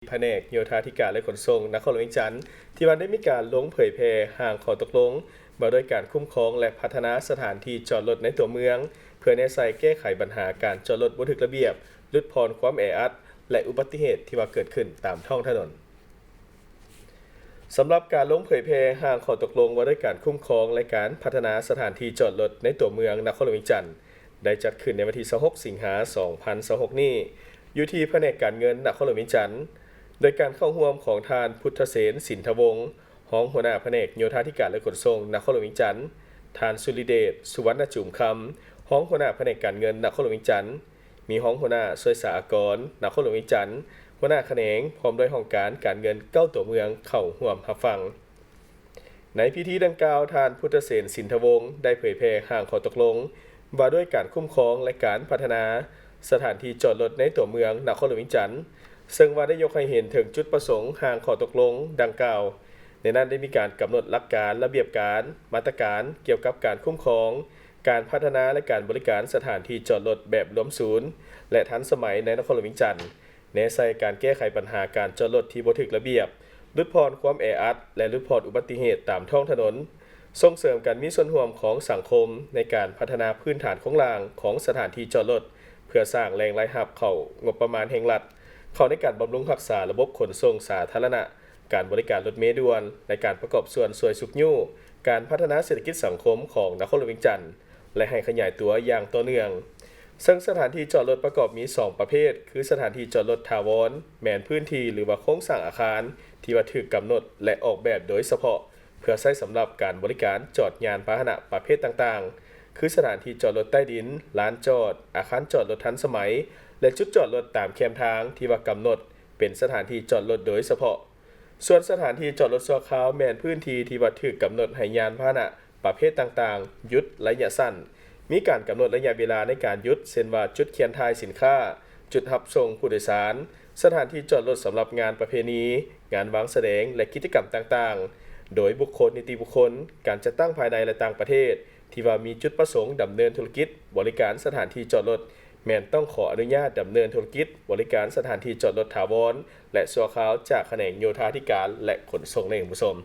ພະແນກໂຍທາທິການ ແລະ ຂົນສົ່ງນະຄອນຫຼວງວຽງຈັນ ທີ່ວ່າໄດ້ມີການລົງເຜີຍແຜ່ຮ່າງຂໍ້ຕົກລົງວ່າດ້ວຍການຄຸ້ມຄອງ ແລະ ພັດທະນາສະຖານທີ່ຈອດລົດໃນຕົວເມືອງ ເພື່ອແນໃສ່ແກ້ໄຂບັນຫາການຈອດລົດບໍ່ຖືກລະບຽບ, ຫຼຸດຜ່ອນຄວາມແອອັດ ແລະ ອຸບັດຕິເຫດທີ່ວ່າເກີດຂຶ້ນຕາມທ້ອງຖະໜົນ. ສຳລັບການລົງເຜີຍແຜ່ຮ່າງຂໍ້ຕົກລົງວ່າດ້ວຍການຄຸ້ມຄອງ ແລະ ການພັດທະນາສະຖານທີ່ຈອດລົດໃນຕົວເມືອງນະຄອນຫຼວງວຽງຈັນ ໄດ້ຈັດຂຶ້ນໃນວັນທີຊາວຫົກ ສິງຫາ ສອງພັນຊາວຫົກນີ້ ຢູ່ທີ່ພະແນກການເງິນນະຄອນຫຼວງວຽງຈັນ ໂດຍການເຂົ້າຮ່ວມຂອງທ່ານ ພຸດທະເສນ ສິນທະວົງ ຮອງຫົວໜ້າພະແນກໂຍທາທິການ ແລະ ຂົນສົ່ງນະຄອນຫຼວງວຽງຈັນ, ທ່ານ ສຸລິເດດ ສຸວັນນະຈູມຄຳ ຮອງຫົວໜ້າພະແນກການເງິນນະຄອນຫຼວງວຽງຈັນ, ມີຮອງຫົວໜ້າຊ່ວຍສາອາກອນນະຄອນຫຼວງວຽງຈັນ, ຫົວໜ້າຂະແໜງ ພ້ອມດ້ວຍຫ້ອງການການເງິນເກົ້າຕົວເມືອງເຂົ້າຮ່ວມຮັບຟັງ. ໃນພິທີດັ່ງກ່າວ, ທ່ານ ພຸດທະເສນ ສິນທະວົງ ໄດ້ເຜີຍແຜ່ຮ່າງຂໍ້ຕົກລົງວ່າດ້ວຍການຄຸ້ມຄອງ ແລະ ການພັດທະນາສະຖານທີ່ຈອດລົດໃນຕົວເມືອງນະຄອນຫຼວງວຽງຈັນ, ເຊິ່ງວ່າໄດ້ຍົກໃຫ້ເຫັນເຖິງຈຸດປະສົງຮ່າງຂໍ້ຕົກລົງດັ່ງກ່າວ. ໃນນັ້ນໄດ້ມີການກຳນົດຫຼັກການ, ລະບຽບການ, ມາດຕະການກ່ຽວກັບການຄຸ້ມຄອງ, ການພັດທະນາ ແລະ ການບໍລິການສະຖານທີ່ຈອດລົດແບບລວມສູນ ແລະ ທັນສະໄໝໃນນະຄອນຫຼວງວຽງຈັນ, ແນໃສ່ການແກ້ໄຂບັນຫາການຈອດລົດທີ່ບໍ່ຖືກລະບຽບ, ຫຼຸດຜ່ອນຄວາມແອອັດ ແລະ ຫຼຸດຜ່ອນອຸບັດຕິເຫດຕາມທ້ອງຖະໜົນ, ສົ່ງເສີມການມີສ່ວນຮ່ວມຂອງສັງຄົມໃນການພັດທະນາພື້ນຖານໂຄງລ່າງຂອງສະຖານທີ່ຈອດລົດ ເພື່ອສ້າງແຫຼ່ງລາຍຮັບເຂົ້າງົບປະມານແຫ່ງລັດ ເຂົ້າໃນການບຳລຸງຮັກສາລະບົບຂົນສົ່ງສາທາລະນະ, ການບໍລິການລົດເມດ່ວນ ແລະ ການປະກອບສ່ວນຊ່ວຍຊຸກຍູ້ການພັດທະນາເສດຖະກິດສັງຄົມຂອງນະຄອນຫຼວງວຽງຈັນ ແລະ ໃຫ້ຂະຫຍາຍຕົວຢ່າງຕໍ່ເນື່ອງ. ເຊິ່ງສະຖານທີ່ຈອດລົດປະກອບມີສອງປະເພດ ຄືສະຖານທີ່ຈອດລົດຖາວອນ, ແມ່ນພື້ນທີ່ ຫຼືວ່າໂຄງສ້າງອາຄານທີ່ວ່າຖືກກຳນົດ ແລະ ອອກແບບໂດຍສະເພາະ ເພື່ອໃຊ້ສຳລັບການບໍລິການຈອດຍານພາຫະນະປະເພດຕ່າງໆ ຄືສະຖານທີ່ຈອດລົດໃຕ້ດິນ, ລານຈອດ, ອາຄານຈອດລົດທັນສະໄໝ ແລະ ຈຸດຈອດລົດຕາມແຄມທາງທີ່ວ່າກຳນົດເປັນສະຖານທີ່ຈອດລົດໂດຍສະເພາະ. ສ່ວນສະຖານທີ່ຈອດລົດຊົ່ວຄາວ ແມ່ນພື້ນທີ່ທີ່ວ່າຖືກກຳນົດໃຫ້ຍານພາຫະນະປະເພດຕ່າງໆຢຸດໄລຍະສັ້ນ, ມີການກຳນົດໄລຍະເວລາໃນການຢຸດ ເຊັ່ນວ່າ ຈຸດຂຽນຖ່າຍສິນຄ້າ, ຈຸດຮັບສົ່ງຜູ້ໂດຍສານ, ສະຖານທີ່ຈອດລົດສຳລັບງານປະເພນີ, ງານວາງສະແດງ ແລະ ກິດຈະກຳຕ່າງໆ ໂດຍບຸກຄົນ, ນິຕິບຸກຄົນ, ການຈັດຕັ້ງພາຍໃນ ແລະ ຕ່າງປະເທດ ທີ່ວ່າມີຈຸດປະສົງດຳເນີນທຸລະກິດບໍລິການສະຖານທີ່ຈອດລົດ ແມ່ນຕ້ອງຂໍອະນຸຍາດດຳເນີນທຸລະກິດບໍລິການສະຖານທີ່ຈອດລົດຖາວອນ ແລະ ຊົ່ວຄາວຈາກຂະແໜງໂຍທາທິການ ແລະ ຂົນສົ່ງນັ້ນເອງ.